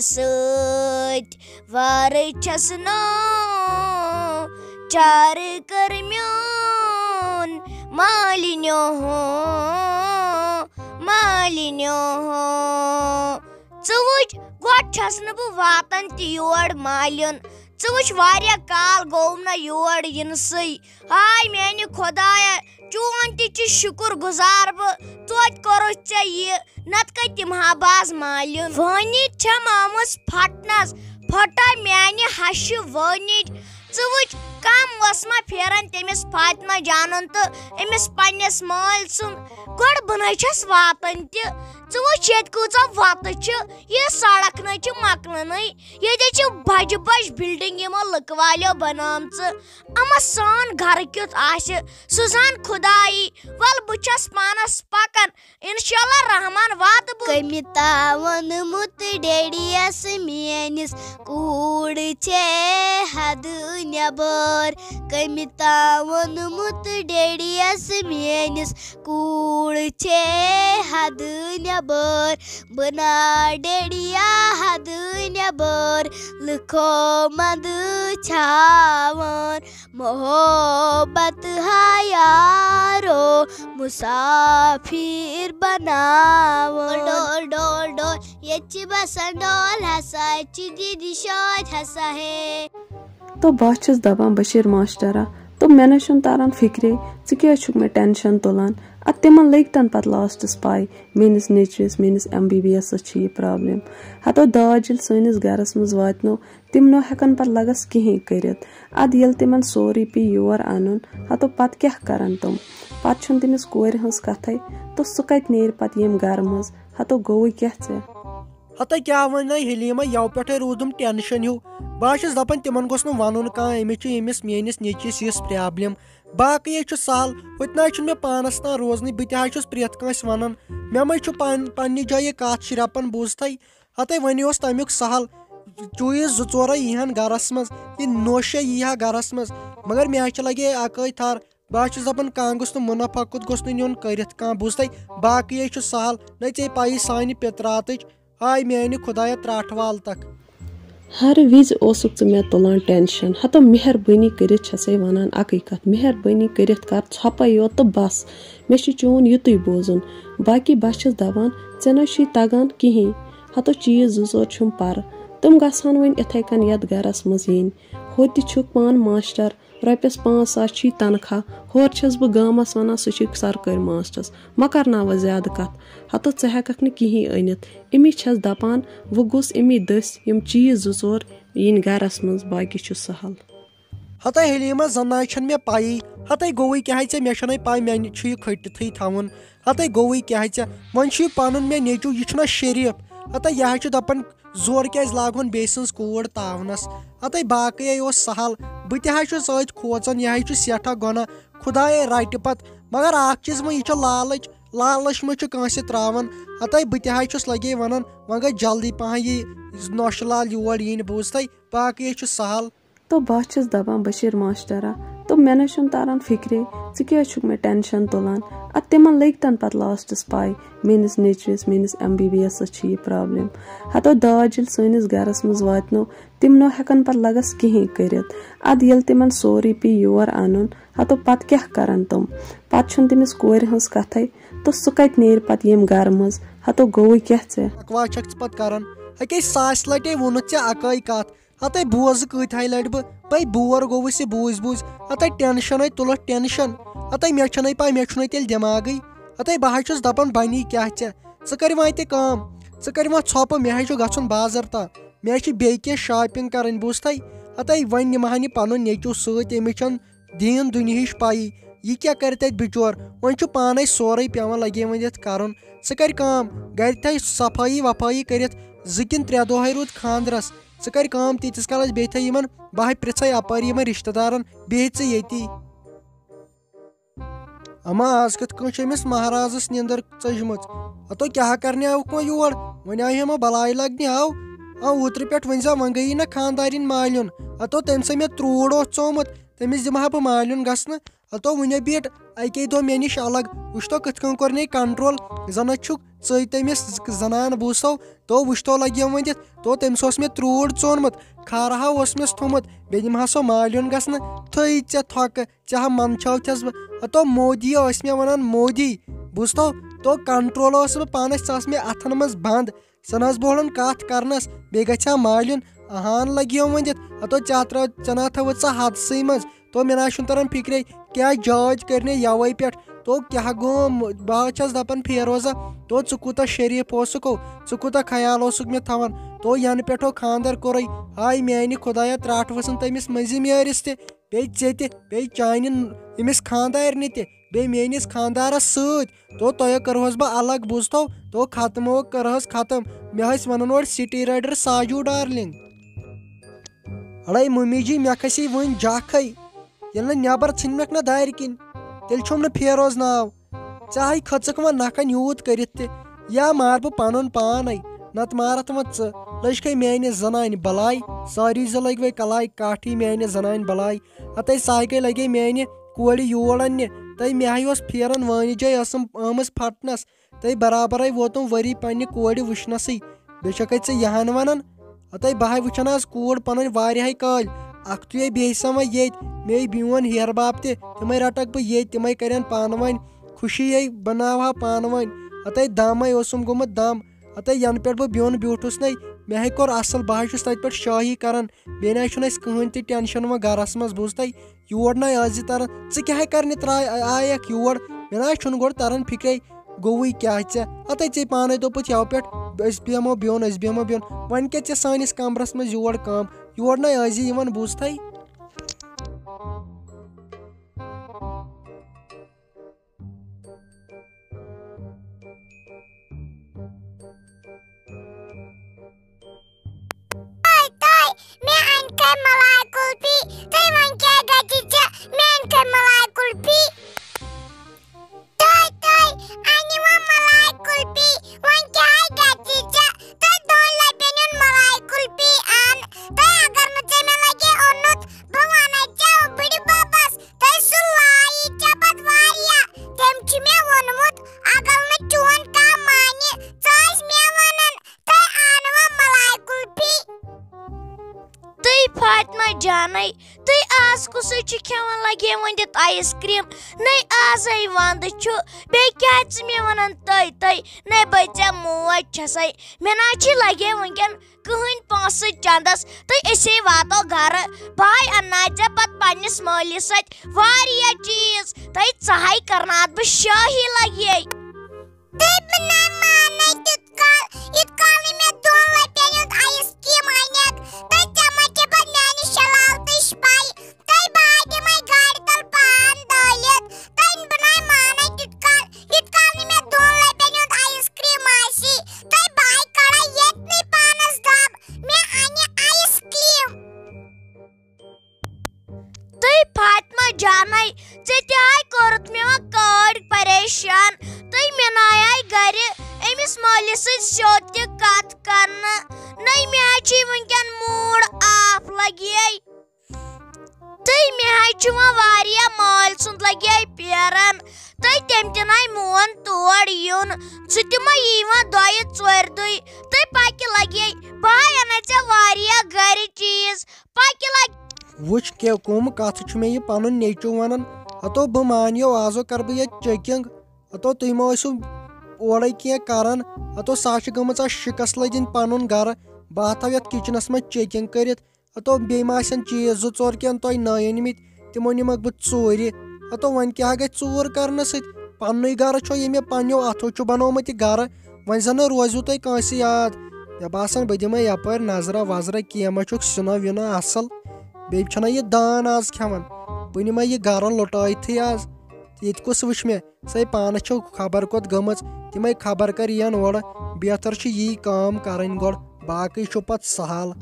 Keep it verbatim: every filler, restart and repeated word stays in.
سۭتۍ وارٕ چھَس نو چارٕ کٔر میون مالِنیو ہو، مالِنیو ہو۔ ژٕ وٕچھ، گۄڈٕ چھَس نہٕ بہٕ واتان تہِ یور مالِن۔ ژٕ وٕچھ، واریاہ کال گوٚو نہ یور یِنسٕے۔ ہاے میانہِ خۄدایا، چون تہِ چھُ شُکُر گُزار بہٕ، توتہِ کوٚرُتھ ژےٚ یہِ، نتہٕ کتہِ دِمہٕ ہا بہٕ از مالِن۔ وٲنِج چھم آمٕژ پھٹنس، پھٹا میانہِ ہشہِ وٲنِج۔ ژٕ وٕچھ، کم اوس ما پھیران تٔمِس فاطمہ جانُن تہٕ أمِس پننِس مٲلۍ سُنٛد۔ گۄڈٕ بہٕ نَے چھَس واتان تہِ۔ ژٕ وٕچھ، ییٚتہِ کۭژاہ وَتہٕ چھِ، یہِ سڑک نَے چھِ مۄکلانٕے۔ ییٚتہِ چھِ بجہِ بجہِ building یِمو لُکہٕ والیو بنٲومژٕ۔ اما سون گرٕ کیُتھ آسہِ، سُہ زان خدایی۔ ول، بہٕ چھَس پانس پکان، انشاءاللہ رحمان واتہٕ بہٕ۔ کٔمۍ تاوَن مُت ڈیڈیَس میٲنِس، کوٗر چھے حدٕ نٮ۪بر۔ کٔمۍ تاوَن مُت ڈیڈیَس میٲنِس، کوٗر چھے حدٕ نٮ۪بر۔ بہٕ نا ڈیڈیا حدٕ نٮ۪بر، لُکو منٛدٕ چھاوان۔ محبت ہا یارو مسافر بناوان۔ ڈول، ڈول، ڈول، ییٚتہِ چھِ بسان ڈول ہسا، ییٚتہِ چھِ دیٖدی شٲدۍ ہسا ہے۔ تو بہٕ چھَس دَپان، بشیٖر ماسٹرا، تو مےٚ نَے چھُنہٕ تَران فِکرے، ژٕ کیٛازِ چھُکھ مےٚ tension تُلان؟ اَدٕ تِمَن لٔگۍ تَن پَتہٕ lastس پَے، میٛٲنِس نیٚچوِس، میٛٲنِس M B B Sس چھِ یہِ problem۔ ہَتو داج ییٚلہِ سٲنِس گَرَس منٛز واتنو، تِم نہ ہٮ۪کن پتہٕ لگس کِہینۍ کٔرِتھ۔ ادٕ ییٚلہِ تِمن سورُے پیٚیہِ یور انُن، ہتو پتہٕ کیٛاہ کرن تِم؟ پتہٕ چھُنہٕ تٔمِس کورِ ہٕنٛز کتھے، تہٕ سُہ کتہِ نیرِ پتہٕ ییٚمہِ گرٕ منٛز؟ ہتو گوٚوُے کیٛاہ ژےٚ؟ ہتہ کیٛاہ ونے حلیمہ، یَوٕ پٮ۪ٹھے روٗدُم tension ہیوٗ۔ بہٕ حظ چھُس دپان تِمن گوٚژھ نہٕ ونُن کانٛہہ أمِس چھُ أمِس میٲنِس نیٚچوِس یِژھ problem۔ باقٕے ہے چھُ سہل، ہُتہِ نہ حظ چھُنہٕ مےٚ پانس تام روزنٕے، بہٕ تہِ حظ چھُس پرٛٮ۪تھ کٲنٛسہِ ونان۔ مےٚ مہ چھُ پن-، پننہِ جایہِ کتھ شرپان، بوٗزتھے۔ ہتے وۄنۍ اوس تمیُک سہل، چیٖز زٕ ژورے ییٖہن گرس منٛز، یہِ نوشے ییٖہا گرس منٛز، مگر مےٚ حظ چھِ لگے اکٲے تھر۔ بہٕ حظ چھُس دپان کانٛہہ گوٚژھ نہٕ منافع کوٚت گوٚژھ نہٕ نیُن کٔرِتھ کانٛہہ، بوٗزتھے؟ باقٕے ہے چھُ سہل، نہ ژےٚ پَیی سانہِ پِتراتٕچ۔ ہاے میانہِ خۄدایا ترٛٹھ وال تک۔ ہر وِزِ اوسُکھ ژٕ مےٚ تُلان tension۔ ہتو مہربٲنی کٔرِتھ چھسے ونان اکٕے کتھ، مہربٲنی کٔرِتھ کر ژھۄپے یوت تہٕ بس۔ مےٚ چھُ چون یُتُے بوزُن، باقی بس چھس دپان ژےٚ نہ چھُے تگان کِہینۍ۔ ہتو چیٖز زٕ ژور چھُم پرٕ، تِم گژھن وۄنۍ اِتھے کٔنۍ یتھ گرس منٛز یِنۍ۔ ہوٚتہِ تہِ چھُکھ پان ماسٹر، رۄپیس پانٛژھ ساس چھُے تنخواہ، ہورٕ چھس بہٕ گامس ونان سُہ چھُے سرکٲرۍ ماسٹرس، مہ کرناوس زیادٕ کتھ۔ ہتو ژٕ ہٮ۪ککھ نہٕ کِہینۍ أنِتھ۔ امی چھس دپان، وۄنۍ گوٚژھ امی دٔسۍ یِم چیٖز زٕ ژور یِنۍ گرس منٛز، باقی چھُ سہل۔ ہتے حلیمہ، زناے چھنہٕ مےٚ پَیی۔ ہتے گوٚوُے کیٛاہ ژےٚ، مےٚ چھنَے پَے، مےٚ نہِ-، چھُ یہِ کھٔٹِتھٕے تھاوُن۔ ہتے گوٚوُے کیٛاہ ژےٚ، وۄنۍ چھُ یہِ پنُن مےٚ نیٚچوٗ، یہِ چھُنہ شریٖف۔ ہتے یہِ حظ چھُ دپان زورٕ کیٛازِ لاگہون بیٚیہِ سٕنٛز کوٗر تاونس۔ ہتے باقٕے اوس سہل، بہٕ تہِ حظ چھُس أتھۍ کھوژان، یہِ حظ چھُ سٮ۪ٹھاہ گۄناہ۔ خدایے رٹہِ پتہٕ، مگر اکھ چیٖز وۄنۍ، یہِ چھُ لالٕچ، لالٕچ منٛز چھُ کٲنٛسہِ تراوان۔ ہتے بہٕ تہِ حظ چھُس لگے ونان، وۄنۍ گژھِ جلدی پہن یہِ نۄشہِ لال یور یِنۍ، بوٗزتھے؟ باقٕے ہے چھُ سہل۔ تو بہٕ چھَس دَپان، بشیٖر ماسٹرا، تو مےٚ نَے چھُنہٕ تَران فِکرے، ژٕ کیٛازِ چھُکھ مےٚ tension تُلان؟ اَدٕ تِمَن لٔگۍ تَن پَتہٕ lastس پَے، میٛٲنِس نیٚچوِس، میٛٲنِس M B B Sس چھِ یہِ problem۔ ہَتو داج ییٚلہِ سٲنِس گَرَس منٛز واتنو، تِم نہ ہٮ۪کَن پَتہٕ لَگَس کِہیٖنۍ کٔرِتھ۔ اَدٕ ییٚلہِ تِمَن سورُے پیٚیہِ یور اَنُن، ہَتو پَتہٕ کیٛاہ کَرَن تِم؟ پَتہٕ چھُنہٕ تٔمِس کورِ ہٕنٛز کَتھَے، تہٕ سُہ کَتہِ نیرِ پَتہٕ ییٚمہِ گَرٕ منٛز؟ ہَتو گوٚوُے کیٛاہ ژےٚ؟ بکواس چھَکھ ژٕ پَتہٕ کَران؟ ہَکے ساسہِ لَٹے ووٚنُتھ ژےٚ اَکٲے کَتھ، ہتے بوز کۭتۍ ہاے لٹہِ بہٕ، بے بور گوٚوُس یہِ بوٗزۍ بوٗزۍ۔ ہتے tension ہے تُلُتھ tension۔ ہتے مےٚ چھنَے پاے، مےٚ چھُنَے تیٚلہِ دٮ۪ماغٕے۔ ہتے بہٕ حظ چھُس دَپان بَنی کیٛاہ ژےٚ؟ ژٕ کَر وۄنۍ تہِ کٲم، ژٕ کَر وۄنۍ ژھۄپہٕ، مےٚ حظ چھُ گژھُن بازر تام۔ مےٚ حظ چھِ بیٚیہِ کینٛہہ shopping کَرٕنۍ، بوٗزتھَے؟ ہتے وۄنۍ نِمہٕ ہا نہٕ پَنُن نیٚچوٗ سۭتۍ، أمِس چھَنہٕ دیٖن دُنیہٕچ پَیی۔ یہِ کیٛاہ کَرِ تَتہِ بِچور؟ وۄنۍ چھُ پانَے سورُے پٮ۪وان لَگے وۄنۍ یَتھ کَرُن۔ ژٕ کَر کٲم، گَرِ تھاے صفٲیی وفٲیی کٔرِتھ، زٕ کِنہٕ ترٛےٚ دۄہَے روٗد خانٛدرَس۔ ژٕ کَر کٲم، تیٖتِس کالَس بیٚیہِ تھٲے یِمَن، بہٕ ہاے پرٛژھَے اَپٲرۍ یِمَن رِشتہٕ دارَن، بیٚہہ ژٕ ییٚتی۔ اما آز کِتھ کٔنۍ چھِ أمِس مہرازَس نیٚنٛدٕر ژٔجمٕژ؟ ہَتو کیٛاہ کَرنہِ آوُکھ وۄنۍ یور؟ وۄنۍ آیہِ ہا ما بَلاے لَگنہِ آو؟ آ، اوترٕ پٮ۪ٹھ ؤنۍ زِ وۄنۍ گٔیی نہ خانٛدارِنۍ مالیُن۔ ہَتو تٔمۍ سا مےٚ ترٛوٗڑ اوس ژومُت، تٔمِس دِمہٕ ہا بہٕ مالیُن گژھنہٕ۔ ہَتو وٕنہِ بیٖٹھ اَکے دۄہ مےٚ نِش الگ، وٕچھ تو کِتھ کٔنۍ کوٚر نے control، زَن حظ چھُکھ ژٔج تٔمِس زنان، بوٗزتو، تو وٕچھتو لگیو وۄنۍ دِتھ، تو تٔمِس اوس مےٚ ترٛوٗڈ ژونمُت، کھارہا اوس مےٚ تھوٚمُت، بیٚیہِ دِمہٕ ہا سۄ مالیُن گژھنہٕ، تھٔج ژےٚ تھۄکہٕ، ژےٚ ہا منٛدچھاوتھس بہٕ۔ ہتو مودی ٲسۍ مےٚ ونان، مودی، بوٗزتو، تو کنٹرول اوس بہٕ پانس، ژٕ ٲس مےٚ اتھن منٛز بنٛد، ژٕ نہ حظ بوہلن کتھ کرنس، بیٚیہِ گژھِ ہا مالیُن۔ اہان لگیو وۄنۍ دِتھ، ہتو ژےٚ ترٛاو، ژےٚ نہ تھٲوٕتھ ژٕ حدسٕے منٛز۔ تو مےٚ نہ حظ چھُنہٕ تران فِکرے، کیٛاہ جاج کٔرۍ مےٚ یوے پٮ۪ٹھ۔ تو کیٛاہ گوٚو، بہٕ حظ چھَس دَپان فیروزہ، تو ژٕ کوٗتاہ شریٖف اوسُکھ ہو، ژٕ کوٗتاہ خیال اوسُکھ مےٚ تھاوان۔ تو ینہٕ پٮ۪ٹھ ہو خانٛدر کوٚرُے، ہاے میٛانہِ خۄدایا، ترٛٹھ ؤژھٕن تٔمِس مٔنٛزِم یٲرِس تہِ، بیٚیہِ ژےٚ تہِ، بیٚیہِ چانہِ ن-، أمِس خانٛدارنہِ تہِ، بیٚیہِ میٛٲنِس خانٛدارس سۭتۍ۔ تو تۄہہِ کٔرہوس بہٕ الگ، بوٗزتو، تو ختم ہو کٔرہس ختم۔ مےٚ ٲسۍ ونان اورٕ سٹیرایڈر ساجو ڈارلنگ۔ اڑے ممی جی، مےٚ کھسی وٕنۍ جکھے۔ ییٚلہِ نہٕ نٮ۪بر ژھٕنمکھ نہ دارِ کِنۍ، تیٚلہِ چھُم نہٕ فیروز ناو۔ ژےٚ ہاے کھٔژٕکھ وۄنۍ نکھن یوٗت کٔرِتھ تہِ۔ یا مار بہٕ پنُن پانے، نتہٕ مارتھ وۄنۍ ژٕ۔ لٔجکھے میانہِ زنانہِ بلاے، سٲری زٕ لٔگۍ وۄنۍ کلاے کاٹھی میانہِ زنانہِ بلاے۔ ہتے سایکے لگے میانہِ کورِ یور اننہِ۔ تہٕ مےٚ ہاے اوس پھیران وٲنِجے ٲسٕم آمٕژ پھٹنس۔ تہٕ برابرے ووتُم ؤری پننہِ کورِ وٕچھنسٕے۔ بیٚیہِ چھکھے ژٕ یہن ونان؟ ہتے بہٕ ہاے وٕچھان آز کوٗر پنٕنۍ واریاہے کٲلۍ۔ اکھ تُے بیٚیہِ سا وۄنۍ ییٚتہِ، مے بیون ہیہر باب تہِ، تِمے رٹکھ بہٕ ییٚتہِ، تِمے کرن پانہٕ ؤنۍ خوشی، یے بناوہا پانہٕ ؤنۍ۔ ہتے دمے اوسُم گوٚمُت دم۔ ہتے ینہٕ پٮ۪ٹھ بہٕ بیوٚن بیوٗٹھُس نے، مےٚ ہے کوٚر اصل، بہٕ ہاے چھُس تتہِ پٮ۪ٹھ شٲہی کران۔ بیٚیہِ نہ حظ چھُنہٕ اسہِ کٕہٕنۍ تہِ ٹینشن وۄنۍ گرس منٛز، بوٗزتھے؟ یور نہ ٲسۍ زِ تران۔ ژٕ کیٛاہ ہے کرنہِ ترٛاے، آیکھ یور؟ مےٚ نہ حظ چھُنہٕ گۄڈٕ تران فکرے، گوٚوُے کیٛاہ ژےٚ؟ ہتے ژےٚ پانے دوٚپُتھ یَوٕ پٮ۪ٹھ أسۍ بیٚہمو بیوٚن، أسۍ بیٚہمو بیوٚن۔ وۄنۍ کیٛاہ ژےٚ سٲنِس کمرس منٛز یور کٲم؟ یور نہ ٲسۍ زِ یِوان، بوٗزتھے؟ تۄہہِ، تۄہہِ، مےٚ اَنہِ کھے ملاے کُلفی، تُہۍ وۄنۍ کیٛاہ گژھِ ژےٚ؟ مےٚ اَنہِ کھے ملاے کُلفی۔ تۄہہِ، تۄہہِ، اَنہِ وۄنۍ ملاے کُلفی، وۄنۍ کیٛاہ گژھِ ژےٚ؟ تۄہہِ دۄن لَٹٮ۪ن ہُنٛد ملاے کُلفی اَن۔ تۄہہِ اگر نہٕ ژےٚ مےٚ لَگے اوٚنمُت، بہٕ وَنَے ژےٚ بٕڈِ بَبَس، تۄہہِ سُہ لایی ژےٚ پَتہٕ واریاہ۔ تٔمۍ چھُ مےٚ ووٚنمُت، اگر نہٕ چون کانٛہہ مانہِ، ژٕ ٲسۍ مےٚ وَنان، تُہۍ اَنوا ملاے کُلفی؟ تُہۍ فاطمہ جانَے، تُہۍ آز کُسُے چھِ کھٮ۪وان لگے ؤنِتھ آیِس کرٛیٖم؟ نَے آزَے وَندٕ چھُ، بیٚیہِ کیٛازِ ژٕ مےٚ وَنان تُہۍ، تُہۍ؟ نَے بہٕ ژےٚ موج چھَسَے، مےٚ نہ چھِ لگے وٕنکٮ۪ن کٕہٕنۍ پونٛسہٕ چندس، تہٕ أسے واتو گرٕ۔ بہٕ ہاے انناے ژےٚ پتہٕ پننِس مٲلِس سۭتۍ واریاہ چیٖز، تہٕ ژٕ ہاے کرناوتھ بہٕ شٲہی لگے۔ تُہۍ بناے مانے تیُتھ کال، یُتھ کال نہٕ مےٚ دۄن لٹٮ۪ن ہُنٛد آیس کرٛیٖم انکھ۔ تہٕ ژےٚ ما چھےٚ پتہٕ میانہِ شلالتٕچ پَے؟ تہٕ بہٕ ہا دِمَے گاڑِ تَل پان دٲلِتھ۔ تہٕ بہٕ نَے مانَے تیُتھ کال، یُتھ کال نہٕ مےٚ دۄن لَٹٮ۪ن ہُنٛد آیِس کرٛیٖم آسی۔ تہٕ بہٕ ہاے کَڑَے ییٚتنٕے پانَس دَب، مےٚ اَنہِ آیِس کرٛیٖم۔ تُہۍ فاطمہ جانَے، ژےٚ تہِ ہاے کوٚرُتھ مےٚ وۄنۍ کٲڑۍ پریشان۔ تہٕ مےٚ نَے آے گَرِ أمِس مٲلِس سۭتۍ سیوٚد تہِ کَتھ کَرنہٕ۔ نَے مےٚ ہا چھُے وٕنکٮ۪ن موٗڈ آف لَگے۔ تہٕ مےٚ حظ چھُ وۄنۍ واریاہ مٲلۍ سُنٛد لگے پیران، تہٕ تٔمۍ تہِ نَے مون تور یُن۔ سُہ تہِ ما یی وۄنۍ دۄیہِ ژورِ دُے، تہٕ پکہِ لگے۔ بہٕ ہا اَنَے ژےٚ واریاہ گرِ چیٖز، پکہِ لگے۔ وٕچھ کیٛاہ، کٕم کتھٕ چھُ مےٚ یہِ پنُن نیٚچو ونان۔ ہتو بہٕ مانیو، آزو کرٕ بہٕ ییٚتہِ checking۔ ہتو تُہۍ ما ٲسِو اورے کینٛہہ کران؟ ہتو سۄ چھِ گٔمٕژ آز شِکس لٔدِنۍ پنُن گرٕ۔ بہٕ ہا تھاوٕ یتھ kitchenس منٛز checking کٔرِتھ۔ ہتو بیٚیہِ ما آسن چیٖز زٕ ژور کینٛہہ تۄہہِ نٔے أنۍ مٕتۍ، تِمو نِمکھ بہٕ ژوٗرِ۔ ہتو وۄنۍ کیٛاہ گژھِ ژوٗر کرنہٕ سۭتۍ؟ پننُے گرٕ چھو، ییٚمہِ پننیو اتھو چھُ بنومُت یہِ گرٕ، وۄنۍ زن نہٕ روزِوٕ تۄہہِ کٲنٛسہِ یاد۔ مےٚ باسان بہٕ دِمے یپٲرۍ نظرا وظرا، کینٛہہ ما چھُکھ سِنا وِنا اصل۔ بیٚیہِ چھُنہ یہِ دان آز کھٮ۪وان، بہٕ نِمے یہِ گرٕ لُٹٲیتھٕے آز۔ ییٚتہِ کُس وٕچھِ مےٚ؟ سۄے پانس چھو خبر کوٚت گٔمٕژ، تِمے خبر کر یِن اورٕ۔ بہتر چھُ یی کٲم کرٕنۍ گۄڈٕ، باقٕے چھُ پتہٕ سہل۔